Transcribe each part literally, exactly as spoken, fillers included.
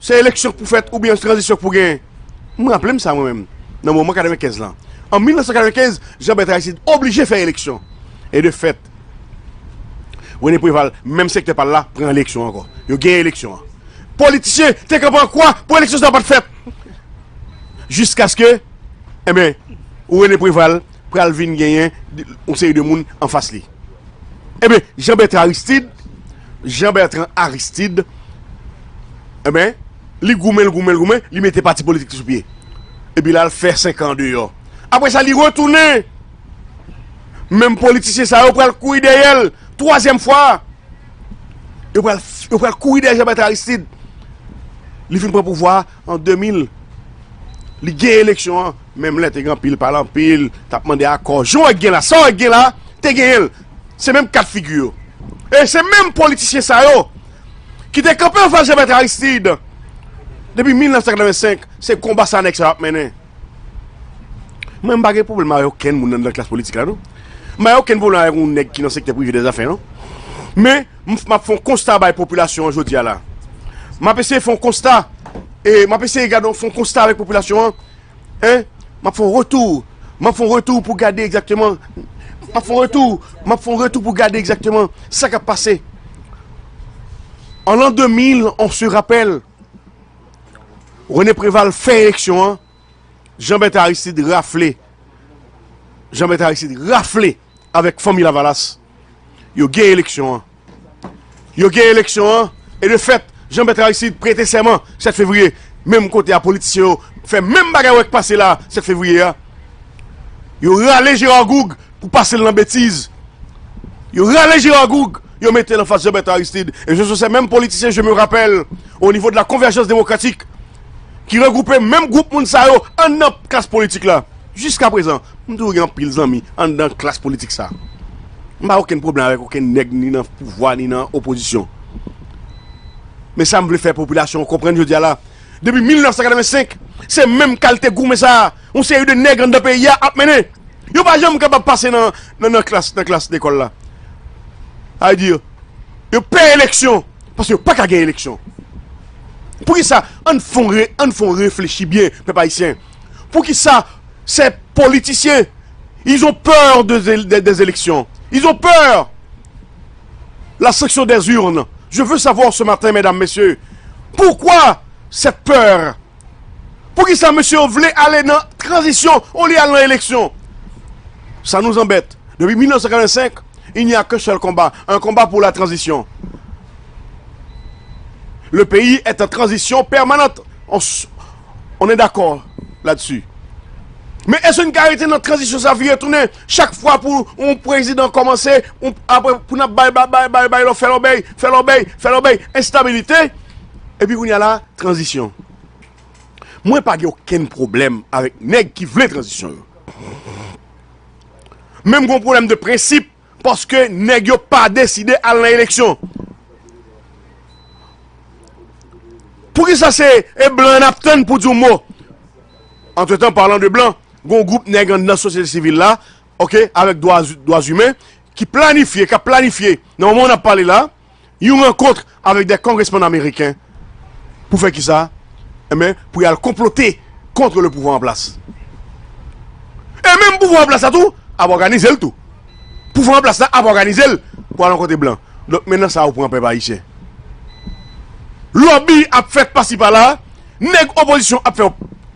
Se eleksyon k pou fèt oubyen tranzisyon k pou genyen. M raple m sa mwen menm, nan moman katrevenkenz lan. An mil nèf san katrevenkenz, Jean Bertrand Aristide oblije fè eleksyon. E de fèt, René Préval, menm sektè pa l la, pran eleksyon ankò. Yo genyen eleksyon an. Politisyen te kanpe an kwa pou eleksyon sa pa t fèt. Jiskaske, enben, René Préval pral vin genyen yon seri de moun anfas li. Enben, Jean Bertrand Aristide, Jean Bertrand Aristide, enben, li goumen, l goumen, l goumen, li mete pati politik li sou pye. Epi la, l fè senk an deyò. Apre sa, li retounen. Menm politisyen sa yo pral kouri dèyè l, twazyèm fwa. Yo pral, yo pral kouri dèyè Jean Bertrand Aristide. Li fin pran pouvwa an de mil. Li genyen eleksyon an. Menm lè te gen anpil pale anpil, t ap mande akò. Jan w wè k gen la, sa w wè k gen la, te genyen l. Se menm kat figi yo. E se menm politisyen sa yo ki te kanpe anfas Jean Bertrand Aristide depi mil nèf san katrevensenk. Se konba sa nèg sa yo ap mennen. Mwen, m pa gen pwoblèm avèk okenn moun anndan klas politik la, non. M pa gen okenn pwoblèm avèk yon nèg ki nan sektè prive dèzafè, non. Men, m, m ap fè yon konsta bay popilasyon an jodi a la. M ap eseye fè yon konsta, e m ap eseye gade, fè yon konsta avèk popilasyon an, en. M ap fè yon retou, m ap fè yon retou pou gade egzakteman, m ap fè yon retou, m ap fè yon retou pou gade egzakteman sa k ap pase. An lan de mil, on se rapèl, René Préval fè eleksyon an, Jean Bertrand Aristide rafle. Jean Bertrand Aristide rafle avèk Fanmi Lavalas. Yo genyen eleksyon an. Yo genyen eleksyon an. E de fèt, Jean Bertrand Aristide prete sèman sèt fevriye. Menm kote a, politisyen yo fè menm bagay w wè k pase la, sèt fevriye a. Yo rale Gérard Gourgue pou pase l nan betiz. Yo rale Gérard Gourgue, yo mete l anfas Jean Bertrand Aristide. E se sou se menm politisyen, je me rappelle, au niveau de la Convergence Démocratique, ki regwoupe menm gwoup moun sa yo anndan klas politik la. Jiska prezan, m toujou gen anpil zanmi anndan klas politik sa. M pa okenn pwoblèm avèk okenn nèg, ni nan pouvwa, ni nan opozisyon. Men sa m vle fè popilasyon an konprann jodi a la, depi mil nèf san katrevensenk, se menm kalite goumen sa a, yon seri de nèg anndan peyi a ap mennen. Yo pa janm kapab pase nan, nan, nan klas, nan klas lekòl la. Sa vle di, yo pè eleksyon, paske yo pa ka gen eleksyon. Poukisa, ann fè yon re-, ann fè yon reflechi byen, pèp ayisyen. Poukisa ces politiciens, ils ont peur de, de, des élections. Ils ont peur. La sanction des urnes. Je veux savoir ce matin, mesdames, messieurs, pourquoi cette peur? Poukisa mesye yo vle ale nan tranzisyon olye al nan eleksyon? Ça nous embête. Depuis mille neuf cent quatre-vingt-cinq, il n'y a qu'un seul combat, un combat pour la transition. Le pays est en transition permanente. On, s- on est d'accord là-dessus. Men èske n ka rete nan tranzisyon sa vire tounen chak fwa pou yon prezidan kòmanse, yon, apre pou n ap bay, bay, bay, bay, bay, lò, fè lòbèy, fè lòbèy, fè lòbèy, enstabilite, epi kounye a la, tranzisyon. Mwen pa gen okenn pwoblèm avèk nèg ki vle tranzisyon yo. Men m gen yon pwoblèm de prensip paske nèg yo pa deside al nan eleksyon. Poukisa se e blan n ap tann pou di yon mo? Antretan, palan de blan, gen yon gwoup nèg anndan sosyete sivil la, oke, avèk dwa, dwa imen, ki planifye, k ap planifye, nan moman n ap pale la, yon rankont avèk de kongresmann ameriken. Pou fè kisa? Enben, pou y al konplote kont le pouvwa an plas. E menm pouvwa an plas la tou ap òganize l tou. Pouvwa an plas la ap òganize l pou al rankontre blan. Donk, men nan sa ou pran pèp ayisyen. Lòbi ap fèt pasi pala, nèg opozisyon ap fè,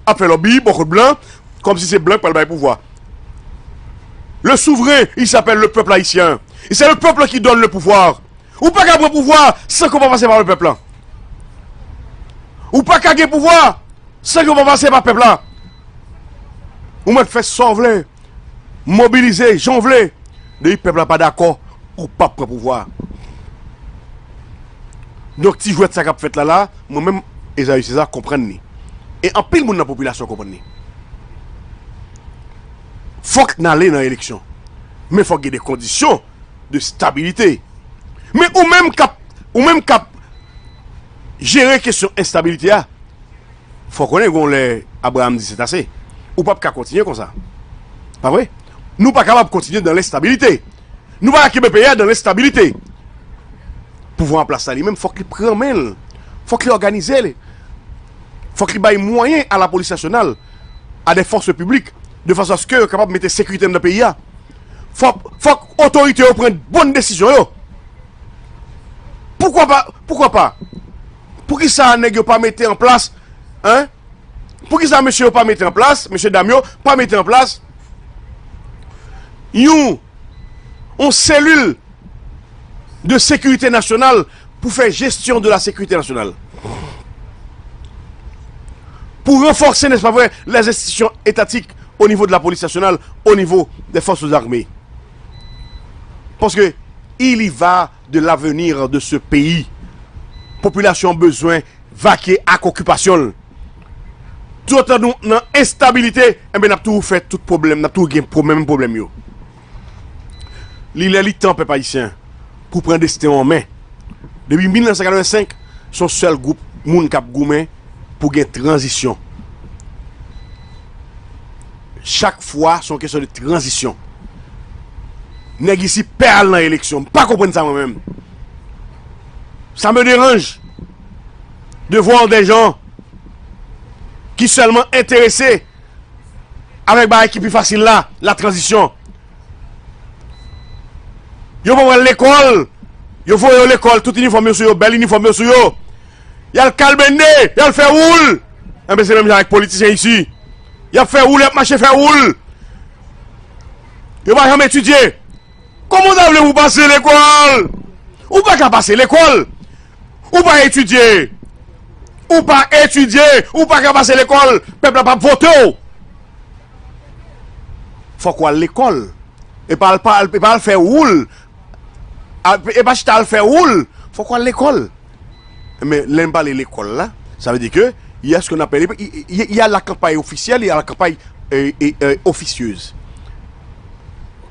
ap fè lòbi bò kot blan, kòmsi se blan k pral bay pouvwa. Le souvren, il s'appelle le peuple haïtien. Et c'est le peuple qui donne le pouvoir. Ou pa ka pran pouvwa san ke w pa pase pa le pèp la. Ou pa ka gen pouvwa san ke w pa pase pa pèp la. Ou mèt fè sa w vle, mobilize jan w vle. Depi pèp la pa dakò, ou p ap pran pouvwa. Donk, ti jwèt sa k ap fèt la la, mwen menm, Ezayi Seza konprann li. E anpil moun nan popilasyon konprann li. Fòk n ale nan eleksyon. Men fòk gen de kondisyon de stabilite. Men ou menm k ap, ou menm k ap jere kesyon enstabilite a, fò w konnen gen yon lè Abraram di se ase. Ou p ap ka kontinye konsa. Pa vre? Nou pa kapab kontinye dan lenstabilite. Nou pa ka kenbe peyi a dan lenstabilite. Pouvwa an plas la li menm, fòk li pran men l. Fòk li òganize l. Fòk li bay mwayen a la polis nasyonal, a des forces publiques, de façon à ce que yo kapab mete sekirite anndan peyi a. Fòk, fòk otorite yo pran bon desizyon yo. Poukwa pa, poukwa pa? Poukisa nèg yo pa mete an plas, hein? Poukisa mesye yo pa mete an plas, mesye dam yo pa mete an plas yon, yon selil de sécurité nationale pour faire gestion de la sécurité nationale. Pour renforcer, n'est-ce pas vrai, les institutions étatiques au niveau de la police nationale, au niveau des forces armées. Parce que il y va de l'avenir de ce pays. Popilasyon bezwen vake ak okipasyon l. Toutotan nou nan enstabilite, enben n ap toujou fè tout pwoblèm, n ap toujou gen pwoblèm, pwoblèm yo. Li lè li tan, pèp ayisyen, pou pran desten w an men. Depi mil nèf san katrevensenk, se yon sèl gwoup moun k ap goumen pou gen tranzisyon. Chak fwa, se yon kesyon de tranzisyon. Nèg isi pè al nan eleksyon. M pa konprann sa mwen menm. Ça me dérange de voir des gens qui seulement intéressés avec bagay ki pi fasil la, la transition. Yo pa pral lekòl. Yo voye yo lekòl, tout inifòm yo sou yo, bèl inifòm yo sou yo. Y al kalbende, y al fè woul. Enben, se menm jan avèk politisyen isi. Y ap fè woul, y ap mache fè woul. Yo pa janm etidye. Kòman w ta vle pou w pase lekòl? Ou pa ka pase lekòl. Ou pa etidye. Ou pa etidye. Ou pa ka pase lekòl. Pèp la p ap vote w. Fòk w al lekòl. E pa al, pa al, e pa al fè woul. A, e pa chita al fè woul. Fòk w al lekòl. Men lè n pale lekòl la, sa vle di ke il y a ce qu'on appelle, il y a la campagne officielle, il y a la campagne euh, euh, euh, officieuse.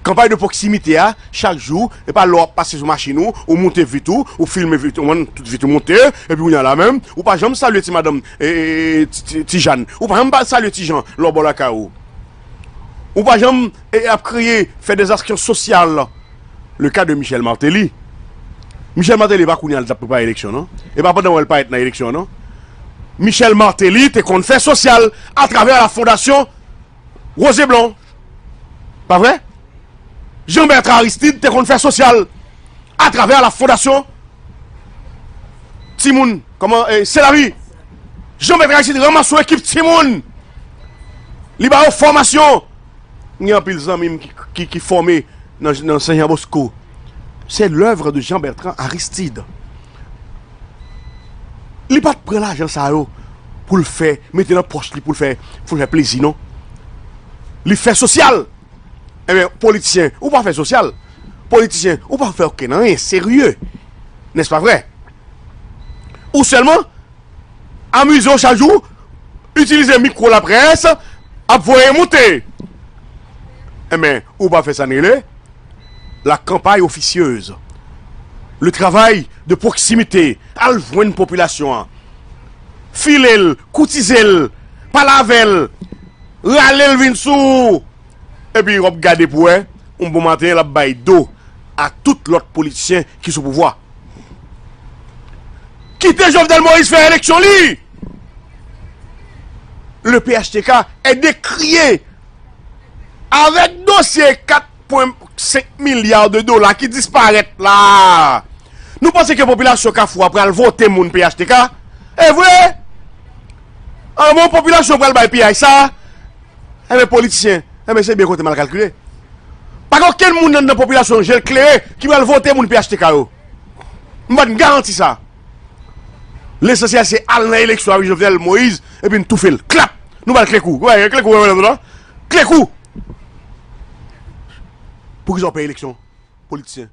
Kanpay de pwoksimite a, chak jou, e pa lè w ap pase sou machin ou, ou moute vit ou, ou filme vit ou, tout vit ou moute, epi ou nan la menm, ou pa janm salye ti madanm, e, e, ti, ti, ti Jan. Ou pa janm pa salye ti Jan, lè w bò lakay ou. Ou pa janm, e, ap kriye, fè des actions sociales. Le cas de Michel Martelly. Michel Martelly pa kounye a l t ap prepare eleksyon, non? E pa pandan w wè l parèt nan eleksyon, non? Michel Martelly te konn fè sosyal atravè la fondasyon Rose et Blanc. Pa vre? Jean Bertrand Aristide te konn fè sosyal atravè la fondasyon Timoun. Kòman, eh, Se la vi. Jean Bertrand Aristide ranmase yon ekip timoun. Li ba yo fòmasyon. M gen anpil zanmi m ki, ki, ki fòme nan, nan Saint Jean Bosco. C'est l'œuvre de Jean Bertrand Aristide. Li pa t pran lajan sa yo pou l fè, mete nan pòch li pou l fè, pou l fè plezi, non. Li fè sosyal. Ebyen, politisyen, ou pa fè sosyal. Politisyen, ou pa fè okenn anyen serye. N'est-ce pas vrai? Ou sèlman amize w chak jou, itilize mikwo laprès, ap voye moute. Enben, ou pa fè sa n rele la campagne officieuse. Le travail de proximité, al jwenn popilasyon an. File l, koutize l, pale avè l, rale l vin sou ou. Epi w ap gade pou wè, yon bon maten, l ap bay do a tout lòt politisyen ki sou pouvwa. Kite Jovenel Moïse fè eleksyon li! Le P H T K est décrié avec dossier quatre point cinq milliards de dollars ki disparèt la. Nou panse ke popilasyon Kafou a pral vote moun P H T K? E vre? An bon, popilasyon pral bay piyay sa? Enben, politisyen, enben, se byen kote mal kalkile. Pa gen okenn moun anndan popilasyon je l klere ki pral vote moun P H T K yo. M ba n garanti sa. Lesansyèl se al nan eleksyon avèk Jovenel Moïse epi n toufe l. Klap! Nou ba l klekou. Wè, klekou, wè, wè, wè, wè. Klekou! Poukisa w pè eleksyon, politisyen?